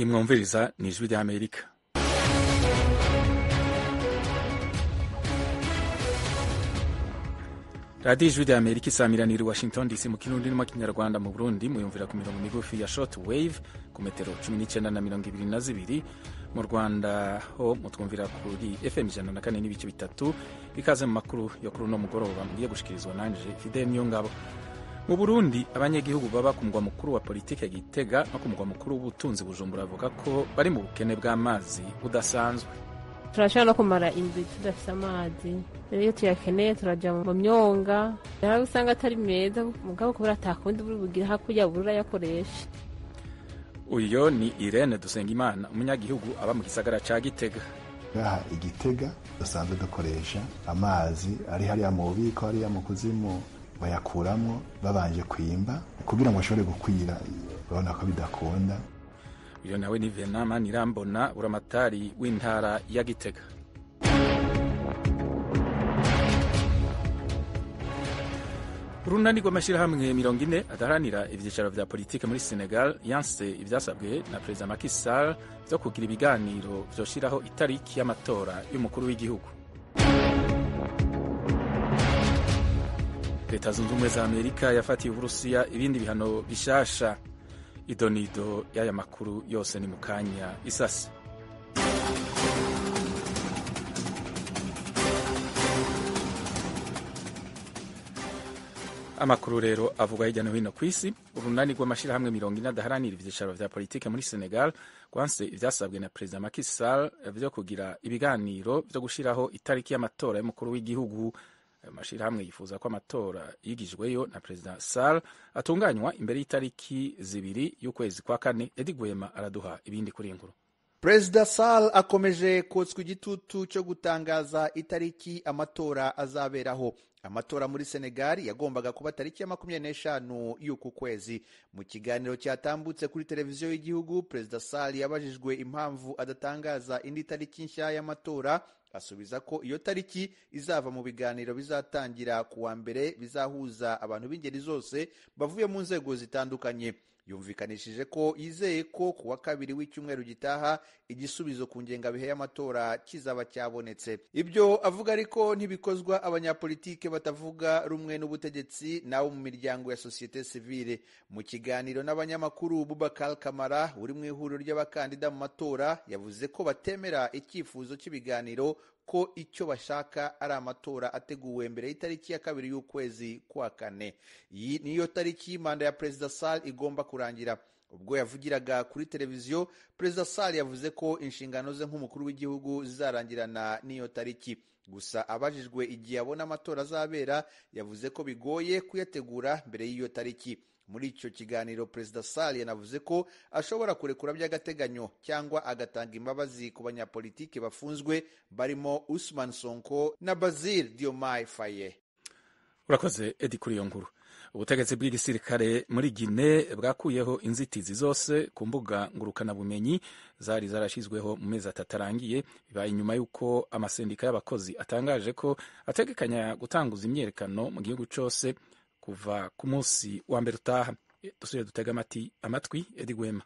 Mwumviriza ni Ijwi ry'Amerika. Radiyo Ijwi ry'Amerika isamiranira i Washington DC mu Kirundi no mu Kinyarwanda. Mu Burundi muyumvira ku mirongo migufi ya short wave ku metero 19 na 22. Mu Rwanda ho mutwumvira kuri FM 104.3. Ikaze mu makuru yo kuri uno mugoroba mugiye gushikirizwa nanje Fidel Niyongabo. Mu Burundi, abanyagihugu baba ku mugwa mukuru wa politike Gitega no ku mugwa mukuru w'ubutunzi Bujumbura bavuga ko bari mu bukene bw'amazi budasanzwe. Turashobora no kumara indwi tudafise amazi. Rero iyo tuyakeneye turaja mu myonga, rero usanga atari meza, mugabo kubera atakundi buri bugira hakurya buri urayakoresha. Uyo ni Irene Dusengimana, umunyagihugu aba mu gisagara ca Gitega. Ngaha Igitega dusanzwe dukoresha amazi ari hariya mu bubiko, hariya mu kuzimu, bayakuramwo babanje kwimba kugira ngo ashobore gukwira, urabona ko bidakunda. Uyo nawe ni Venama Nirambona, buramatari w'intara ya Gitega. Urunani rw'amashirahamwe 40 adaharanira ivyicaro vya politike muri Senegal yanse ivyasabwe na Perezida Macky Sall vyo kugira ibiganiro vyoshiraho itariki y'amatora y'umukuru w'igihugu. Leta Zunze Ubumwe za Amerika yafatiye Uburusiya ibindi bihano bishasha. Idonido y'aya makuru yose ni mukanya isasi. Amakuru rero avugwa hirya no hino ku isi. Urunani rw'amashirahamwe 40 adaharanira ivyicaro vya politike muri Senegal rwanse ivyasabwe na Perezida Macky Sall vyo kugira ibiganiro vyo gushiraho itariki y'amatora y'umukuru w'igihugu. Ayo mashirahamwe yifuza ko amatora yigijweyo na Perezida Sall atunganywa imbere y'itariki 2 y'ukwezi kwa kane. Edi Gwema araduha ibindi kuri iyi nkuru. Perezida Sall akomeje kotswa igitutu cyo gutangaza itariki amatora azaberaho. Amatora muri Senegal yagombaga kuba tariki ya 25 y'uku kwezi. Mu kiganiro cyatambutse kuri televiziyo y'igihugu, Perezida Sall yabajijwe impamvu adatangaza indi tariki nshya y'amatora, asubiza ko iyo tariki izava mu biganiro bizatangira ku wa mbere bizahuza abantu b'ingeri zose bavuye mu nzego zitandukanye. Yumvikanishije ko yizeye ko ku wa kabiri w'icyumweru gitaha igisubizo ku ngengabihe y'amatora kizaba cyabonetse. Ibyo avuga ariko ntibikozwa abanyapolitike batavuga rumwe n'ubutegetsi n'abo mu miryango ya sosiyete sivile. Mu kiganiro n'abanyamakuru, Boubacar Kamara uri mu ihuriro ry'abakandida mu matora yavuze ko batemera icyifuzo cy'ibiganiro, ko icyo bashaka ari amatora ateguwe mbere y'itariki ya 2 y'ukwezi kwa kane. Iyi niyo tariki manda ya Perezida Sall igomba kurangira. Ubwo yavugiraga kuri televiziyo, Perezida Sall yavuze ko inshingano ze nk'umukuru w'igihugu zizarangirana n'iyo tariki. Gusa abajijwe igihe abona amatora azabera, yavuze ko bigoye kuyategura mbere y'iyo tariki. Muri icyo kiganiro, Perezida Sall yanavuze ko ashobora kurekura by'agateganyo cyangwa agatanga imbabazi ku banyapolitiki bafunzwe barimo Ousmane Sonko na Bassirou Diomaye Faye. Urakoze Edi kuri iyo nkuru. Ubutegetsi bw'igisirikare muri Guinea bwakuyeho inzitizi zose ku mbuga ngurukanabumenyi zari zarashyizweho mu mezi 3 arangiye. Bibaye inyuma y'uko amasendika y'abakozi atangaje ko ategekanya gutanguza imyiyerekano mu gihugu cose kuva ku munsi wa mbere utaha. Dusubire dutega amatwi Edi Gwema.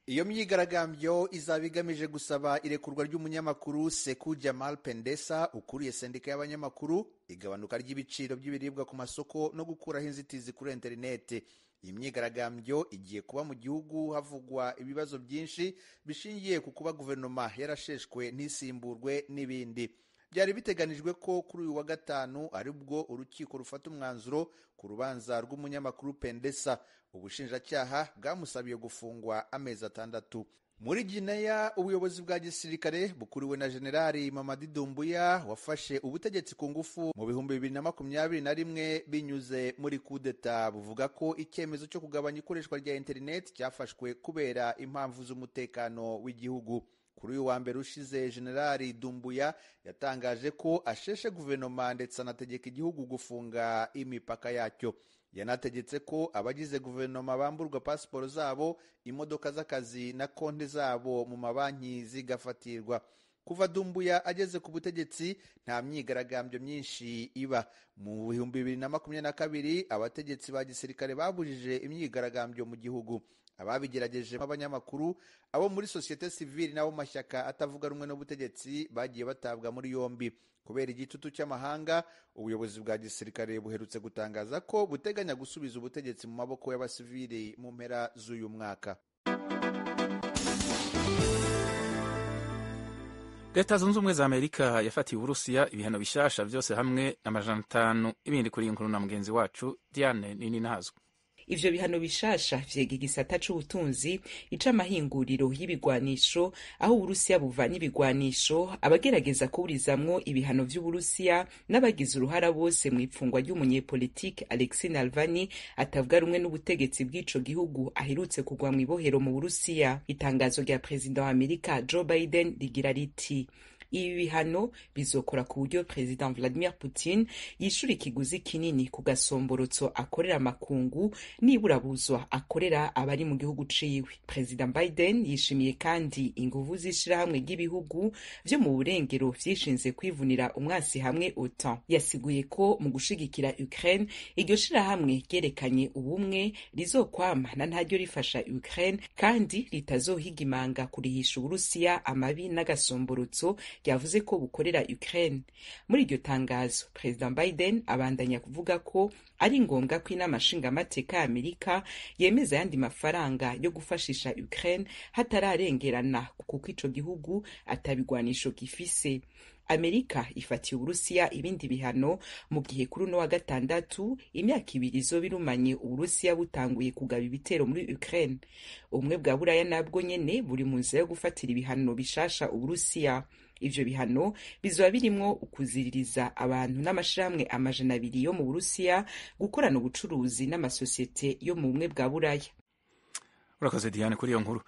Iyo myigaragambyo izaba igamije gusaba irekurwa ry'umunyamakuru Sekou Jamal Pendesa ukuriye sendika y'abanyamakuru, igabanuka ry'ibiciro by'ibiribwa ku masoko no gukuraho inzitizi kuri interineti. Iyi myigaragambyo igiye kuba mu gihugu havugwa ibibazo byinshi bishingiye ku kuba guverinoma yarasheshwe ntisimburwe n'ibindi. Byari biteganijwe ko kuri uyu wa gatanu aribwo urukiko rufata umwanzuro ku rubanza rw'umunyamakuru Pendesa. Ubushinjacyaha bwamusabiye gufungwa amezi 6. Muri Guinea, ubuyobozi bwa gisirikare bukuriwe na Generali Mamadi Doumbouya wafashe ubutegetsi ku ngufu mu 2021 binyuze muri kudeta, buvuga ko icyemezo cyo kugabanya ikoreshwa rya interineti cyafashwe kubera impamvu z'umutekano w'igihugu. Kuri uyu wa mbere ushize, Generali Doumbouya yatangaje ko asheshe guverinoma ndetse anategeka igihugu gufunga imipaka yacyo. Yanategetse ko abagize guverinoma bamburwa pasiporo zabo, imodoka z'akazi na konti zabo mu mabanki zigafatirwa. Kuva Dumbuya ageze ku butegetsi nta myigaragambyo myinshi iba. Mu 2022 abategetsi ba gisirikare babujije imyigaragambyo mu gihugu. Ababigerageje b'abanyamakuru, abo muri sosiyete sivili n'abo mashyaka atavuga rumwe n'ubutegetsi bagiye batabwa muri yombi. Kubera igitutu cy'amahanga, ubuyobozi bwa gisirikare buherutse gutangaza ko buteganya gusubiza ubutegetsi mu maboko y'abasivili mu mpera z'uyu mwaka. Leta Zunze Ubumwe za Amerika yafatiye Uburusiya ibihano bishasha vyose hamwe 500. Ibindi kuri inkuru na mugenzi wacu Diane Nini Ntazwe. Ivyo bihano bishasha vyega igisata c'ubutunzi, ic'amahinguriro y'ibigwanisho, aho Uburusiya buvana ibigwanisho, abagerageza kuburizamwo ibihano vy'Uburusiya n'abagize uruhara bose mw'ipfungwa ry'umunyepolitike Alexei Navalny atavuga rumwe n'ubutegetsi bw'ico gihugu, aherutse kugwa mw'ibohero mu Burusiya. Itangazo rya Perezida wa Amerika Joe Biden rigira riti: "Ibi bihano bizokora ku buryo Perezida Vladimir Putin yishura ikiguzi kinini ku gasomborotso akorera amakungu n'iburabuzwa akorera abari mu gihugu ciwe." Perezida Biden yishimiye kandi inguvu z'ishirahamwe ry'ibihugu vyo mu burengero vyishinze kwivunira umwasi hamwe, OTAN. Yasiguye ko mu gushigikira Ukraine iryo shirahamwe ryerekanye ubumwe rizokwama na ntaryo rifasha Ukraine, kandi ritazohigimanga kurihisha Uburusiya amabi n'agasomborotso ryavuze ko bukorera Ukraine. Muri iryo tangazo, Perezida Biden abandanya kuvuga ko ari ngombwa ko inama nshingamateka ya Amerika yemeza ayandi mafaranga yo gufashisha Ukraine hatararengerana, kuko ico gihugu atabigwanisho gifise. Amerika ifatiye Uburusiya ibindi bihano mu gihe kuri uno wa gatandatu imyaka 2 izoba irumanye Uburusiya butanguye kugaba ibitero muri Ukraine. Ubumwe bwa Buraya nabwo nyene buri mu nzira yo gufatira ibihano bishasha Uburusiya. Ivyo bihano bizoba birimwo ukuziririza abantu n'amashirahamwe 200 yo mu Burusiya gukorana ubucuruzi n'amasosiyete yo mu Bumwe bwa Buraya. Urakoze Diane kuri iyo nkuru.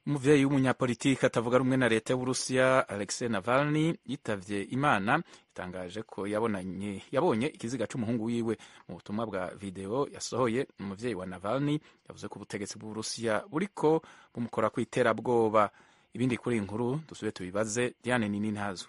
Umuvyeyi w'umunyapolitiki atavuga rumwe na leta y'Uburusiya Alexei Navalny yitavye Imana, itangaje ko yabonye ikiziga c'umuhungu wiwe. Mu butumwa bwa video yasohoye, umuvyeyi wa Navalny yavuze ko ubutegetsi bw'Uburusiya buriko bumukora kw'iterabwoba. Ibindi kuri inkuru dusubire tubibaze Diane Nini Ntazwe.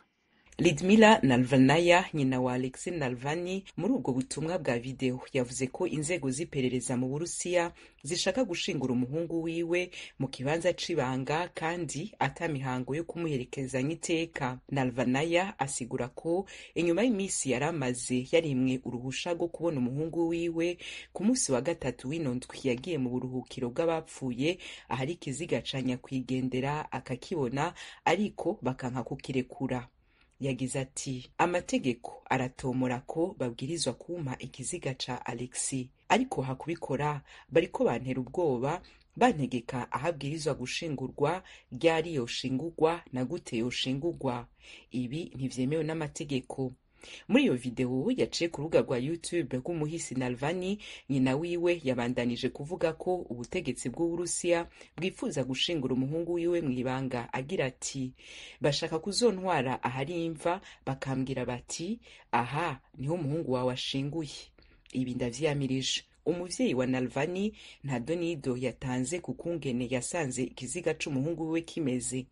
Lidmila Nalvanaya, nyina wa Alexei Navalny, muri ubwo butumwa bwa video yavuze ko inzego z'iperereza mu Burusiya zishaka gushingura umuhungu wiwe mu kibanza c'ibanga kandi ata mihango yo kumuherekezanya iteka. Nalvanaya asigura ko inyuma y'imisi yari amaze yarimwe uruhusha rwo kubona umuhungu wiwe, ku munsi wa gatatu w'ino ndwi yagiye mu buruhukiro bw'abapfuye ahari ikiziga ca nyakwigendera akakibona, ariko bakanka kukirekura. Yagize ati: "Amategeko aratomora ko babwirizwa kumpa ikiziga ca Alexi, ariko hakubikora bariko bantera ubwoba, bantegeka ahabwirizwa gushingurwa, ryari yoshingurwa na gute yoshingurwa. Ibi ntivyemewe n'amategeko." Muri iyo video yaciye ku rubuga rwa YouTube rw'umuhisi Navalny, nyina wiwe yabandanije kuvuga ko ubutegetsi bw'Uburusiya bwifuza gushingura umuhungu wiwe mw'ibanga, agira ati: "Bashaka kuzontwara ahari imva bakambwira bati aha niho umuhungu wawe ashinguye. Ibi ndavyiyamirije." Umuvyeyi wa Navalny nta donido yatanze ku kungene yasanze ikiziga c'umuhungu wiwe kimeze.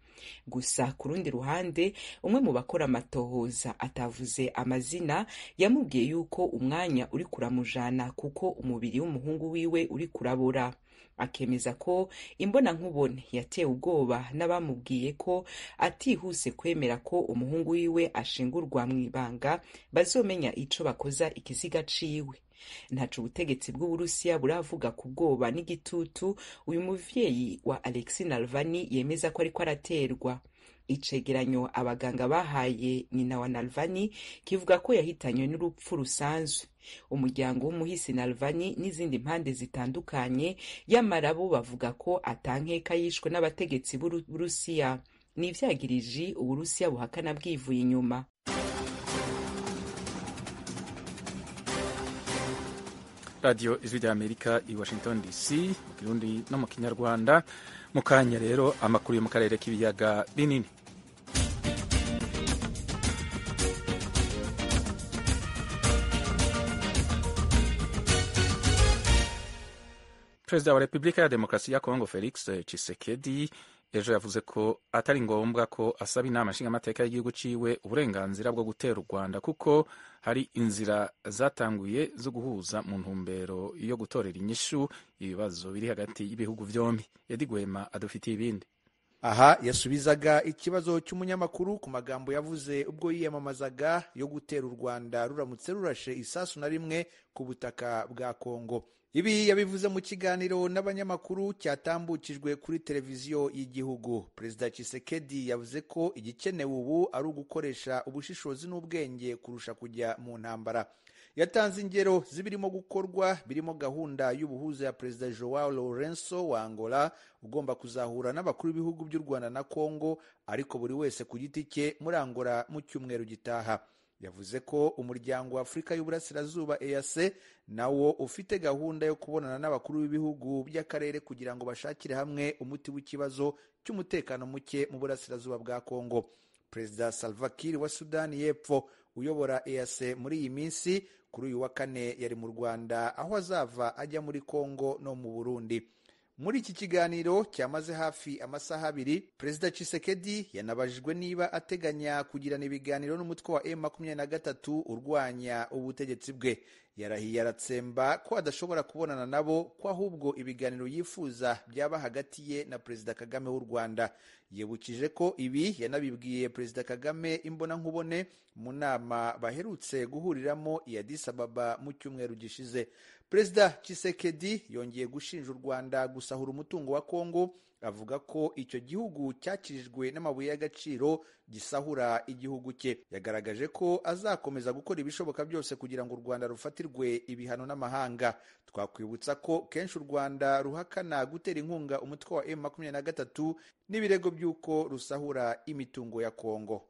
Gusa ku rundi ruhande, umwe mu bakora amatohoza atavuze amazina yamubwiye yuko umwanya uri kuramujana kuko umubiri w'umuhungu wiwe uri kurabora, akemeza ko imbonankubone yatewe ubwoba n'abamubwiye ko atihuse kwemera ko umuhungu wiwe ashingurwa mw'ibanga bazomenya ico bakoza ikiziga ciwe. Ntaco ubutegetsi bw'Uburusiya buravuga ku bwoba n'igitutu uyu muvyeyi wa Alexei Navalny yemeza ko ariko araterwa. Icegeranyo abaganga bahaye nyina wa Navalny kivuga ko yahitanywe n'urupfu rusanzwe. Umuryango w'umuhisi Navalny n'izindi mpande zitandukanye yamara bo bavuga ko atankeka yishwe n'abategetsi b'Uburusiya. Ni ivyagiriji Uburusiya buhakana bwivuye inyuma. Radio Ijwi rya Amerika i Washington DC mu Kirundi no mu Kinyarwanda. Mu kanya rero amakuru yo mu karere k'ibiyaga binini. Perezida wa Repubulika ya Demokarasi ya Kongo Felix Tshisekedi Ejo yavuze ko atari ngombwa ko asaba inama nshingamateka y'igihugu ciwe uburenganzira bwo gutera u Rwanda, kuko hari inzira zatanguye zo guhuza mu ntumbero yo gutorera inyishu ibibazo biri hagati y'ibihugu vyombi. Edi Gwema adufitiye ibindi. Aha yasubizaga ikibazo cy'umunyamakuru ku magambo yavuze ubwo yiyamamazaga yo gutera u Rwanda ruramutse rurashe isasu na rimwe ku butaka bwa Kongo. Ibi yabivuze mu kiganiro n'abanyamakuru cyatambukijwe kuri televiziyo y'igihugu. Perezida Tshisekedi yavuze ko igikenewe ubu ari ugukoresha ubushishozi n'ubwenge kurusha kujya mu ntambara. Yatanze ingero z'ibirimo gukorwa, birimo gahunda y'ubuhuza ya Perezida Joao Lourenço wa Angola, ugomba kuzahura n'abakuru b'ibihugu by'u Rwanda na Kongo, ariko buri wese ku giti cye, muri Angola mu cyumweru gitaha. Yavuze ko umuryango wa Afurika y'Uburasirazuba EAC nawo ufite gahunda yo kubonana n'abakuru b'ibihugu by'akarere kugira ngo bashakire hamwe umuti w'ikibazo cy'umutekano muke mu burasirazuba bwa Kongo. Perezida Salva Kiir wa Sudani y'Epfo uyobora EAC muri iyi minsi, kuri uyu wa kane yari mu Rwanda, aho azava ajya muri Kongo no mu Burundi. Muri iki kiganiro cyamaze hafi amasaha 2, Perezida Tshisekedi yanabajijwe niba ateganya kugirana ibiganiro n'umutwe wa M23 urwanya ubutegetsi bwe. Yarahiye aratsemba ko adashobora kubonana nabo, ko ahubwo ibiganiro yifuza byaba hagati ye na Perezida Kagame w'u Rwanda. Yibukije ko ibi yanabibwiye Perezida Kagame imbonankubone mu nama baherutse guhuriramo i Addis Ababa mu cyumweru gishize. Perezida Tshisekedi yongeye gushinja u Rwanda gusahura umutungo wa Kongo, avuga ko icyo gihugu cyakirijwe n'amabuye y'agaciro gisahura igihugu cye. Yagaragaje ko azakomeza gukora ibishoboka byose kugira ngo u Rwanda rufatirwe ibihano n'amahanga. Twakwibutsa ko kenshi u Rwanda ruhakana gutera inkunga umutwe wa M23 n'ibirego by'uko rusahura imitungo ya Kongo.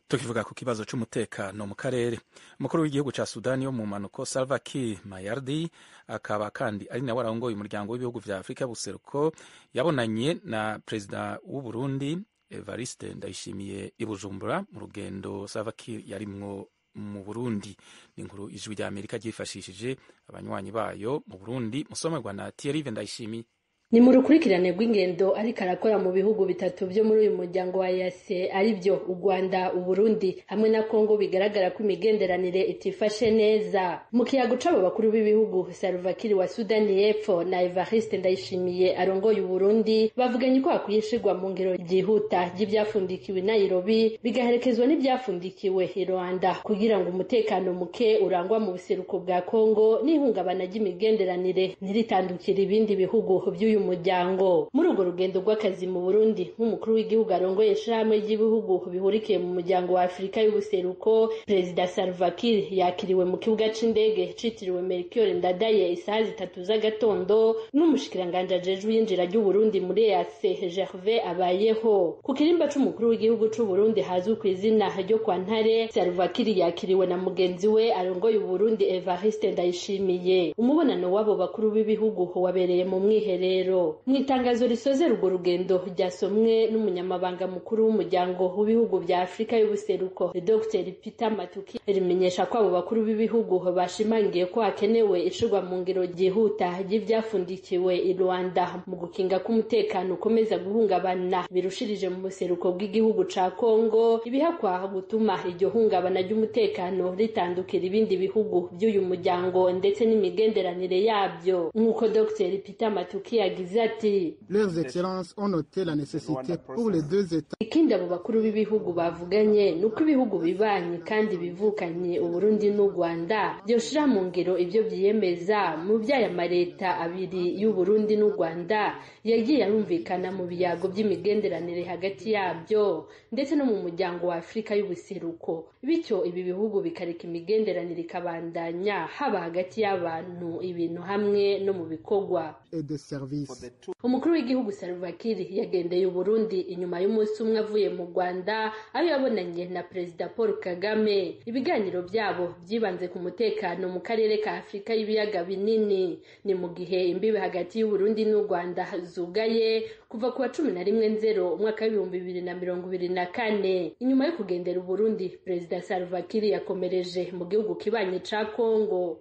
Tukivuga ku kibazo c'umutekano mu karere, umukuru w'igihugu ca Sudani yo mu mpanuko Salva Kiir Mayardi, akaba kandi ari nawe arongoye umuryango w'ibihugu vya Afurika y'ubuseruko, yabonanye na perezida w'u Burundi Evariste Ndayishimiye i Bujumbura mu rugendo Salva Kiir yarimwo mu Burundi. Ni inkuru Ijwi rya Amerika ryifashishije abanywanyi bayo mu Burundi, musomerwa na Thierry Ndayishimiye. Ni mu rukurikirane rw'ingendo ariko arakora mu bihugu bitatu byo muri uyu muryango wa EAC, aribyo u Rwanda, u Burundi hamwe na Kongo, bigaragara ko imigenderanire itifashe neza. Mu kiyago c'abo bakuru b'ibihugu, Salva Kiir wa Sudani y'Epfo na Evariste Ndayishimiye arongoye u Burundi, bavuganye ko hakwiye ishirwa mu ngiro ryihuta ry'ivyafundikiwe i Nairobi bigaherekezwa n'ivyafundikiwe i Rwanda, kugira ngo umutekano muke urangwa mu buseruko bwa Kongo n'ihungabana ry'imigenderanire ntiritandukire ibindi bihugu by'uyu muryango. Muri urwo rugendo rw'akazi mu Burundi, nk'umukuru w'igihugu arongoye ishirahamwe ry'ibihugu bihurikiye mu muryango wa Afurika y'ubuseruko, Perezida Salva Kiir yakiriwe mu kibuga c'indege citiriwe Melchior Ndadaye isaha 3 z'agatondo n'umushikiranganji ajejwe iyinjira ry'u Burundi muri EAC Gervais Abayeho. Ku kirimba c'umukuru w'igihugu c'u Burundi hazwi kw'izina ryo kwa Ntare, Salva Kiir yakiriwe na mugenzi we arongoye u Burundi Evariste Ndayishimiye. Umubonano w'abo bakuru b'ibihugu wabereye mu mwiherero. Mu itangazo risozera urwo rugendo ryasomwe n'umunyamabanga mukuru w'umuryango w'ibihugu bya Afurika y'ubuseruko Dr Peter Matuki, rimenyesha ko abo bakuru b'ibihugu bashimangiye ko hakenewe ishirwa mu ngiro ryihuta ry'ivyafundikiwe i Rwanda mu gukinga ko umutekano ukomeza guhungabana birushirije mu buseruko bw'igihugu ca Kongo, ibihakwa gutuma iryo hungabana ry'umutekano ritandukira ibindi bihugu by'uyu muryango ndetse n'imigenderanire yabyo. Nk'uko Dr Peter Matuki yagize ati: Leurs excellences ont noté la nécessité pour les deux États. Ikindi abo bakuru b'ibihugu bavuganye ni uko ibihugu bibanye kandi bivukanye, Uburundi n'u Rwanda, byoshira mu ngiro ibyo byiyemeza mu by'aya mareta abiri y'u Burundi n'u Rwanda yagiye arumvikana mu biyago by'imigenderanire hagati yabyo ndetse no mu muryango wa Afurika y'ubuseruko, bityo ibi bihugu bikareka imigenderanire ikabandanya haba hagati y'abantu, ibintu hamwe no mu bikorwa. Et de services. Umukuru w'igihugu Salva Kiir yagendeye Uburundi inyuma y'umunsi umwe avuye mu Rwanda, aho yabonanye na Perezida Paul Kagame. Ibiganiro byabo byibanze ku mutekano mu karere ka Afurika y'ibiyaga binini. Ni mu gihe imbibe hagati y'u Burundi n'u Rwanda zugaye kuva ku wa 11 umwaka w'2024. Inyuma yo kugendera Uburundi, Perezida Salva Kiir yakomereje mu gihugu kibanye ca Kongo.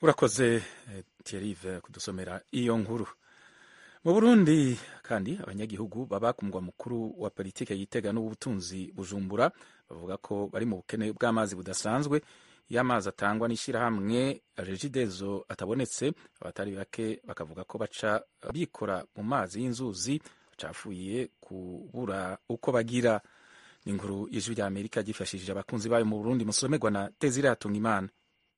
Urakoze Thierry kudusomera iyo nkuru. Mu Burundi kandi, abanyagihugu baba ku mugwa mukuru wa politike Gitega n'ubutunzi Bujumbura bavuga ko bari mu bukene bw'amazi budasanzwe. Iyo amazi atangwa n'ishyirahamwe Regideso atabonetse, abatari bake bakavuga ko baca bikora mu mazi y'inzuzi acafuye kubura uko bagira. Ni inkuru Ijwi rya Amerika ryifashishije abakunzi bayo mu Burundi, musomerwa na Desire Hatungimana.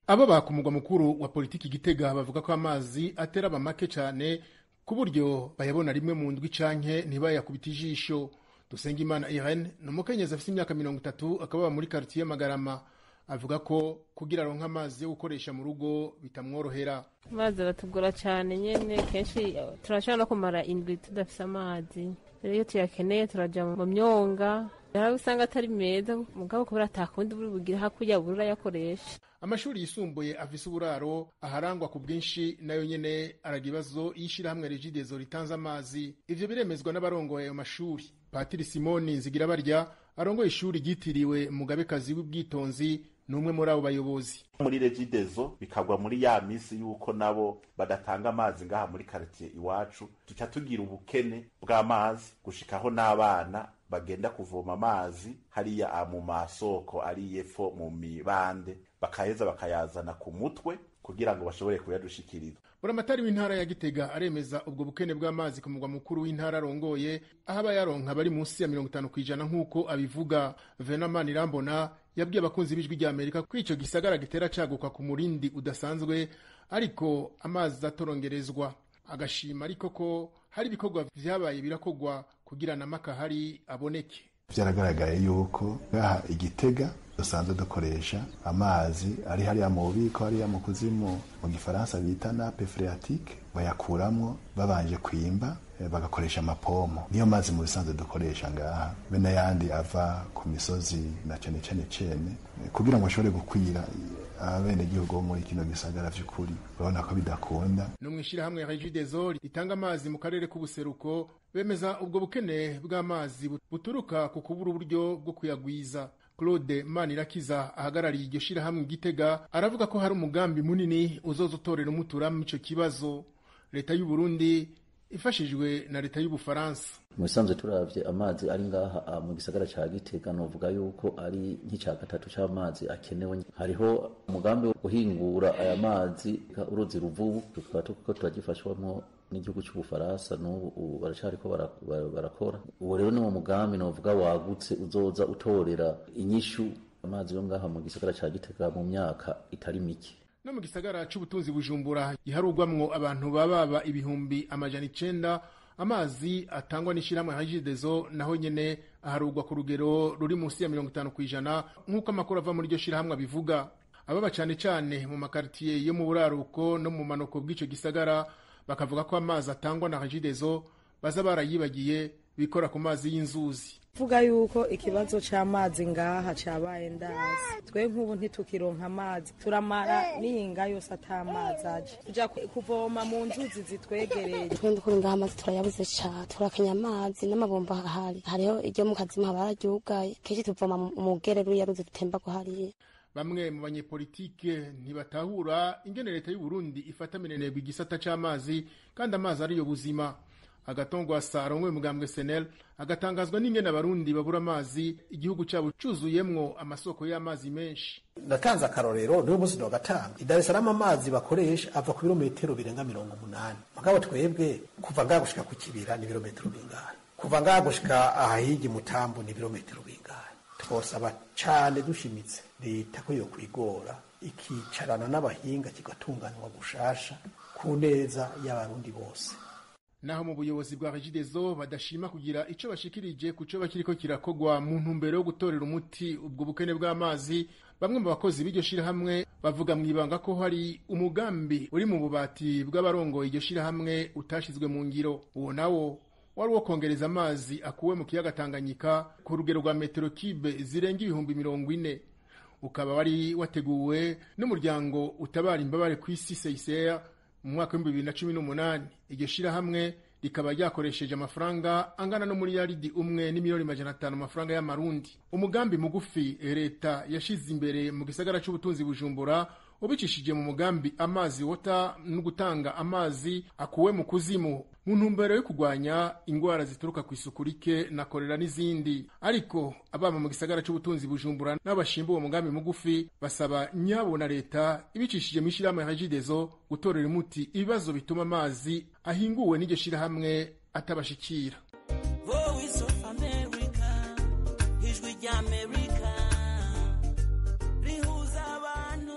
Ababa ku mugwa mukuru wa politiki Gitega bavuga ko amazi atera aba make cyane, ku buryo bayabona rimwe mu ndwi canke ntibayakubita ijisho. Dusengimana Irene ni umukenyezi afite imyaka 30, akaba aba muri quartier Magarama. Avuga ko kugira aronke amazi yo gukoresha mu rugo bitamworohera. Amazi aratugora cyane nyene, kenshi turashobora no kumara indwi tudafise amazi. Rero iyo tuyakeneye turaja mu myonga, hari usanga atari meza, mugabo kubera atakundi buri bugire hakurya buri urayakoresha. Amashuri yisumbuye afise uburaro aharangwa ku bwinshi nayo nyene aragira ibibazo y'ishirahamwe Regideso ritanze amazi. Ivyo biremezwa n'abarongoye ayo mashuri. Patiri Simoni Nzigirabarya arongoye ishuri ryitiriwe Mugabekazi w'Ubwitonzi ni umwe muri abo bayobozi. Muri Regideso bikagwa muri ya misi yuko nabo badatanga amazi ngaha muri quartier iwacu, tuca tugira ubukene bw'amazi gushikaho n'abana bagenda kuvoma amazi hariya mu masoko ari yepfo mu mibande, bakaheza bakayazana ku mutwe kugira ngo bashobore kuyadushikiriza. Buramatari w'intara ya Gitega aremeza ubwo bukene bw'amazi ku mugwa mukuru w'intara arongoye, aho abayaronka bari munsi ya 50% nk'uko abivuga. Venamani Irambona yabwiye abakunzi b'Ijwi rya Amerika ko ico gisagara gitera caguka ku murindi udasanzwe, ariko amazi atorongerezwa. Agashima ariko ko hari ibikorwa vyabaye birakogwa kugira n'amakahari aboneke. Byaragaragaye yuko ngaha Igitega dusanzwe dukoresha amazi ari hariya mu bubiko, hariya mu kuzimu, mu gifaransa bita nappe phréatique. Bayakuramwo babanje kwimba, bagakoresha amapompo. Niyo mazi mu bisanzwe dukoresha ngaha, be n'ayandi ava ku misozi na cane cane cene, kugira ngo ashobore gukwira abenegihugu bo muri kino gisagara. Vy'ukuri urabona ko bidakunda. No mw'ishirahamwe Regideso ritanga amazi mu karere k'ubuseruko bemeza ubwo bukene bw'amazi buturuka ku kubura uburyo bwo kuyagwiza. Claude Manirakiza ahagarariye iryo shirahamwe Gitega aravuga ko hari umugambi munini uzoza utorera umutura mu ico kibazo, leta y'u Burundi ifashijwe na leta y'Ubufaransa. Mu bisanzwe turavye amazi ari ngaha mu gisagara ca Gitega, novuga yuko ari nk'ica gatatu c'amazi akenewe. Hariho umugambi wo guhingura aya mazi, uruzi Ruvubu, tukaba turiko turagifashwamwo n'igihugu c'Ubufaransa. N'ubu baracariko barakora. Uwo rero ni mugambi novuga wagutse uzoza utorera inyishu amazi yo ngaha mu gisagara ca Gitega mu myaka itari mike. No mu gisagara c'ubutunzi Bujumbura giharugwamwo abantu bababa 900,000, amazi atangwa n'ishirahamwe Regideso naho nyene aharugwa ku rugero ruri munsi ya 50% nk'uko amakuru ava muri iryo shirahamwe abivuga. Ababa cane cane mu makartiye yo mu buraruko no mu manuko bw'ico gisagara bakavuga ko amazi atangwa na Regideso baza barayibagiye, bikora ku mazi y'inzuzi. Vuga yuko ikibazo c'amazi ngaha cabaye ndazi. Twe nk'ubu ntitukironka amazi, turamara n'iyinga yose atamazi aje, tuja kuvoma mu nzuzi zitwegereye. Twe ndukuri ngaha amazi turayabuze cane, turakenya amazi n'amabomba ahari. Hariho iryo mu kazima bararyugaye, kenshi tuvoma mu mugere ruriya ruzi rutemba hariya. Bamwe mu banyepolitike ntibatahura ingene leta y'u Burundi ifata minenegwa igisata c'amazi kandi amazi ariyo buzima. Agatongwa Saronwe mugambwe Senel agatangazwa n'ingene abarundi babura amazi igihugu cyabo cuzuyemwo amasoko y'amazi menshi. Natanze akarorero niwo munsi nogatanga. I Dar es Salaam amazi bakoresha ava ku birometero birenga 80, mugabo twebwe kuva ngaha gushika ku Kibira ni ibirometero bingana, kuva ngaha gushika ahahigi Mutambo ni ibirometero bingana. Twosaba cane dushimitse leta ko yokwigora ikicarana n'abahinga kigatunganywa gushasha ku neza y'abarundi bose. Naho mu buyobozi bwa Regideso badashima kugira ico bashikirije ku co bakiriko kirakogwa mu ntumbero yo gutorera umuti ubwo bukene bw'amazi, bamwe mu bakozi b'iryo shirahamwe bavuga mw'ibanga ko hari umugambi uri mu bubati bw'abarongoye iryo shirahamwe utashizwe mu ngiro. Uwo nawo wari uwo kongereza amazi akuwe mu kiyaga Tanganyika ku rugero rwa metero kibe zirenga 40,000, ukaba wari wateguwe n'umuryango utabara imbabare ku isi CICR mu mwaka w'ibihumbi 2018. Iryo shirahamwe rikaba ryakoresheje amafaranga angana no miliyaridi 1.5 miliyoni amafaranga y'amarundi. Umugambi mugufi leta yashize imbere mu gisagara c'ubutunzi Bujumbura ubicishije mu mugambi amazi wota no gutanga amazi akuwe mu kuzimu mu ntumbero yo kurwanya ingwara zituruka ku isuku rike na korera n'izindi. Ariko abama mu gisagara c'ubutunzi Bujumbura n'abashimba uwo mugambi mugufi basaba nyabo na leta ibicishije mu ishirahamwe Regideso gutorera umuti ibibazo bituma amazi ahinguwe n'iryo shirahamwe atabashikira. Voice of America, ijwi rya Amerika rihuza abantu.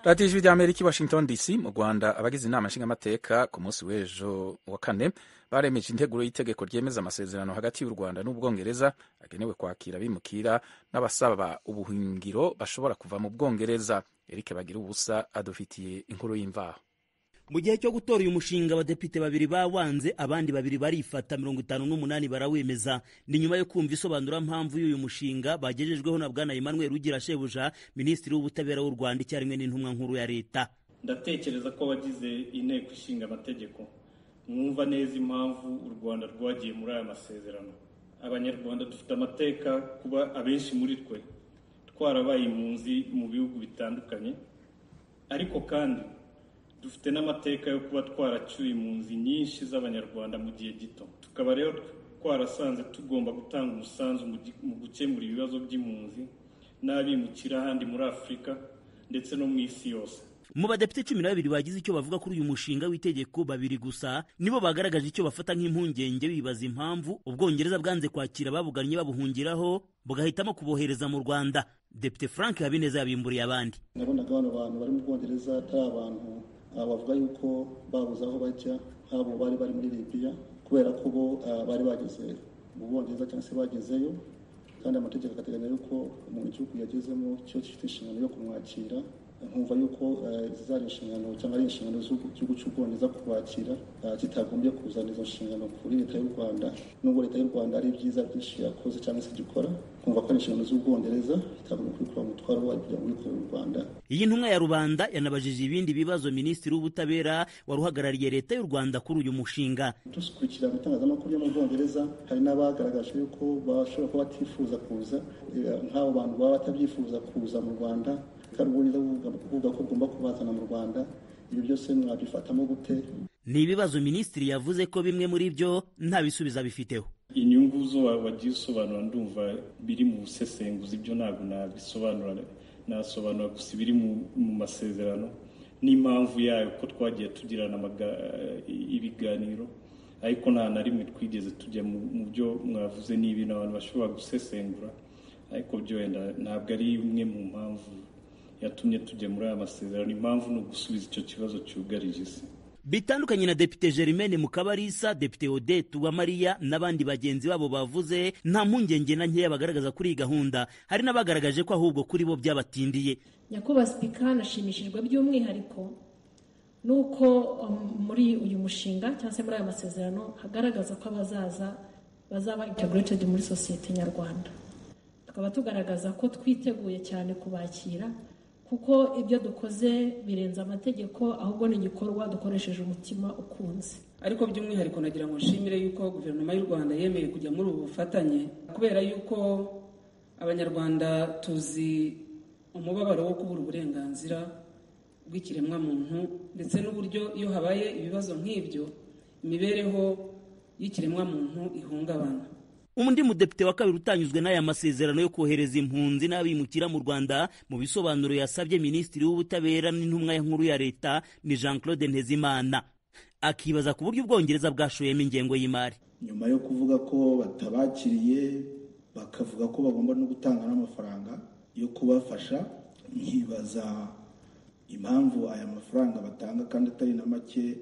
Radiyo Ijwi rya Amerika i Washington DC. Mu Rwanda, abagize inama nshingamateka ku munsi w'ejo wa kane baremeje integuro y'itegeko ryemeza amasezerano hagati y'u Rwanda n'Ubwongereza agenewe kwakira abimukira n'abasaba ubuhungiro bashobora kuva mu Bwongereza. Eric Bagira Ubusa adufitiye inkuru y'imvaho. Mu gihe cyo gutora uyu mushinga, abadepite babiri bawanze, abandi babiri barifata, 58 barawemeza. Ni nyuma yo kumva isobanurampamvu y'uyu mushinga bagejejweho na Bwana Emmanuel Rugira Shebuja, Minisitiri w'Ubutabera w'u Rwanda, icyarimwe n'intumwa nkuru ya leta. Ndatekereza ko abagize inteko ishinga amategeko mwumva neza impamvu u Rwanda rwagiye muri aya masezerano. Abanyarwanda dufite amateka, kuba abenshi muri twe twarabaye impunzi mu bihugu bitandukanye, ariko kandi dufite n'amateka yo kuba twaracyuye impunzi nyinshi z'Abanyarwanda mu gihe gito. Tukaba rero twarasanze tugomba gutanga umusanzu mu gukemura ibibazo by'impunzi n'abimukira ahandi muri Afurika ndetse no mu isi yose. Mu badepite 12 bagize icyo bavuga kuri uyu mushinga w'itegeko, babiri gusa nibo bagaragaje icyo bafata nk'impungenge, bibaza impamvu Ubwongereza bwanze kwakira ababugannye babuhungiraho bugahitamo kubohereza mu Rwanda. Depite Frank Habineza yabimburiye abandi. Nabonaga bano bantu bari mu Bwongereza atari abantu bavuga yuko babuze aho bajya, nk'abo bari bari muri Libya, kubera ko bo bari bageze mu Bwongereza cyangwa se bagezeyo, kandi amategeko agateganya yuko umuntu igihugu yagezemo cyo gifite inshingano yo kumwakira. Nkumva yuko zari inshingano cyangwa ari inshingano z'igihugu cy'Ubwongereza kubakira, kitagombye kuzana izo nshingano kuri leta y'u Rwanda, nubwo leta y'u Rwanda ari ibyiza byinshi yakoze cyangwa se igikora. Nkumva ko ari inshingano z'Ubwongereza itagombye kubikora umutwaro wayo kugira ngo ubikorere u Rwanda. Iyi ntumwa ya rubanda yanabajije ibindi bibazo Minisitiri w'Ubutabera wari uhagarariye leta y'u Rwanda kuri uyu mushinga. Dukurikira mu itangazamakuru yo mu Bwongereza, hari n'abagaragaje yuko bashobora kuba batifuza kuza, nk'abo bantu baba batabyifuza kuza mu Rwanda, kandi Ubwongereza buvuga ko bugomba kubazana mu Rwanda. Ibi byose mwabifatamo gute? Ni ibibazo minisitiri yavuze ko bimwe muri byo nta bisubizo abifiteho. Inyungu zo wagiye usobanura ndumva biri mu busesenguzi, ibyo ntabwo nabisobanura, nasobanura gusa ibiri mu masezerano n'impamvu yayo, ko twagiye tugirana ibiganiro, ariko nta na rimwe twigeze tujya mu byo mwavuze. Ni ibintu abantu bashobora gusesengura, ariko byo wenda ntabwo ari imwe mu mpamvu yatumye tujya muri aya masezerano. Impamvu ni ugusubiza icyo kibazo cyugarije isi. Bitandukanye na Depite Germaine Mukabarisa, Depite Odette Uwamariya n'abandi bagenzi babo bavuze, nta mpungenge na nkeya bagaragaza kuri iyi gahunda. Hari n'abagaragaje ko ahubwo kuri bo byabatindiye. Nyakubahwa Sipika, nashimishijwe by'umwihariko nuko muri uyu mushinga cyangwa se muri aya masezerano hagaragaza ko abazaza bazaba integrated muri sosiyete nyarwanda. Tukaba tugaragaza ko twiteguye cyane kubakira, kuko ibyo dukoze birenze amategeko, ahubwo ni igikorwa dukoresheje umutima ukunze. Ariko by'umwihariko nagira ngo nshimire yuko guverinoma y'u Rwanda yemeye kujya muri ubu bufatanye, kubera yuko Abanyarwanda tuzi umubabaro wo kubura uburenganzira bw'ikiremwamuntu, ndetse n'uburyo iyo habaye ibibazo nk'ibyo imibereho y'ikiremwamuntu ihungabana. Undi mudepite wa kabiri utanyuzwe n'aya masezerano yo kohereza impunzi n'abimukira mu Rwanda, mu bisobanuro yasabye Minisitiri w'Ubutabera n'intumwa nkuru ya leta, ni Jean Claude Ntezimana, akibaza ku buryo Ubwongereza bwashoyemo ingengo y'imari. Nyuma yo kuvuga ko batabakiriye, bakavuga ko bagomba no gutanga n'amafaranga yo kubafasha, nkibaza impamvu aya mafaranga batanga kandi atari na make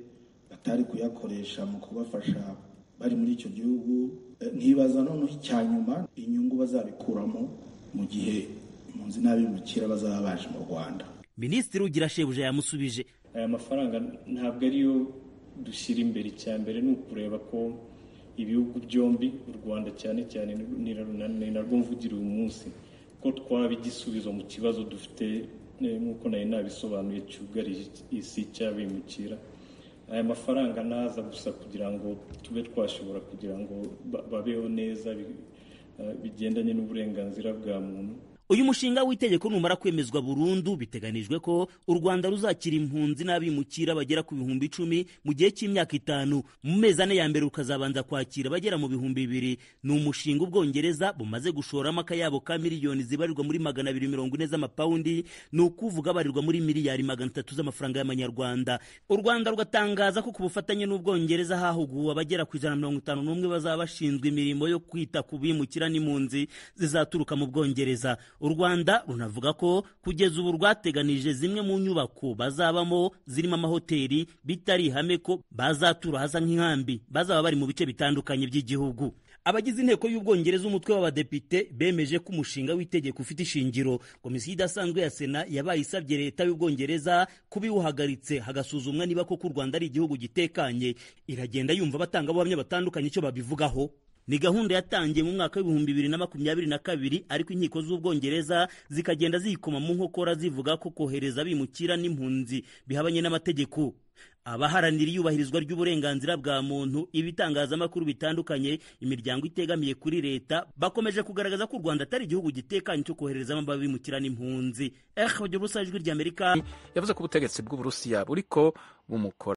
batari kuyakoresha mu kubafasha bari muri icyo gihugu. Nkibaza noneho icya nyuma inyungu bazabikuramo mu gihe impunzi n'abimukira bazaba baje mu Rwanda. Minisitiri Ugira Shebuja yamusubije. Aya mafaranga ntabwo ariyo dushyira imbere, icya mbere ni ukureba ko ibihugu byombi, u Rwanda cyane cyane ni narwo mvugira uyu munsi, ko twaba igisubizo mu kibazo dufite nk'uko nari nabisobanuye cyugarije isi cy'abimukira. Aya mafaranga naza gusa kugira ngo tube twashobora kugira ngo babeho neza bigendanye n'uburenganzira bwa muntu. Uyu mushinga w'itegeko numara kwemezwa burundu, biteganijwe ko u Rwanda ruzakira impunzi n'abimukira bagera ku 10,000 mu gihe cy'imyaka 5. Mu mezi 4 ya mbere rukazabanza kwakira bagera mu 2,000. Ni umushinga Ubwongereza bumaze gushoramo akayabo ka miliyoni zibarirwa muri 240 z'amapawundi, ni ukuvuga barirwa muri miliyari 300 z'amafaranga y'amanyarwanda. U Rwanda rugatangaza ko ku bufatanye n'Ubwongereza hahuguwe abagera ku 151 bazaba bashinzwe imirimo yo kwita ku bimukira n'impunzi zizaturuka mu Bwongereza. U Rwanda runavuga ko kugeza ubu rwateganije zimwe mu nyubako bazabamo zirimo amahoteli, bitari ihame ko bazatura hasa nk'inkambi, bazaba bari mu bice bitandukanye by'igihugu. Abagize inteko y'Ubwongereza umutwe w'abadepite bemeje ko umushinga w'itegeko ufite ishingiro. Komisiyo idasanzwe ya Sena yabaye isabye leta y'Ubwongereza kubiwuhagaritse hagasuzumwa niba koko u Rwanda ari igihugu gitekanye. Iragenda yumva abatangabuhamya batandukanye icyo babivugaho. Ni gahunda yatangiye mu mwaka w'2022, ariko inkiko z'Ubwongereza zikagenda ziyikoma mu nkokora zivuga ko kohereza abimukira n'impunzi bihabanye n'amategeko. Abaharanira iyubahirizwa ry'uburenganzira bwa muntu, ibitangazamakuru bitandukanye, imiryango itegamiye kuri leta bakomeje kugaragaza ko u Rwanda atari igihugu gitekanye cyo koherezamo abimukira n'impunzi. Ijwi ry'Amerika yavuze ko ubutegetsi bw'Uburusiya buriko bumukora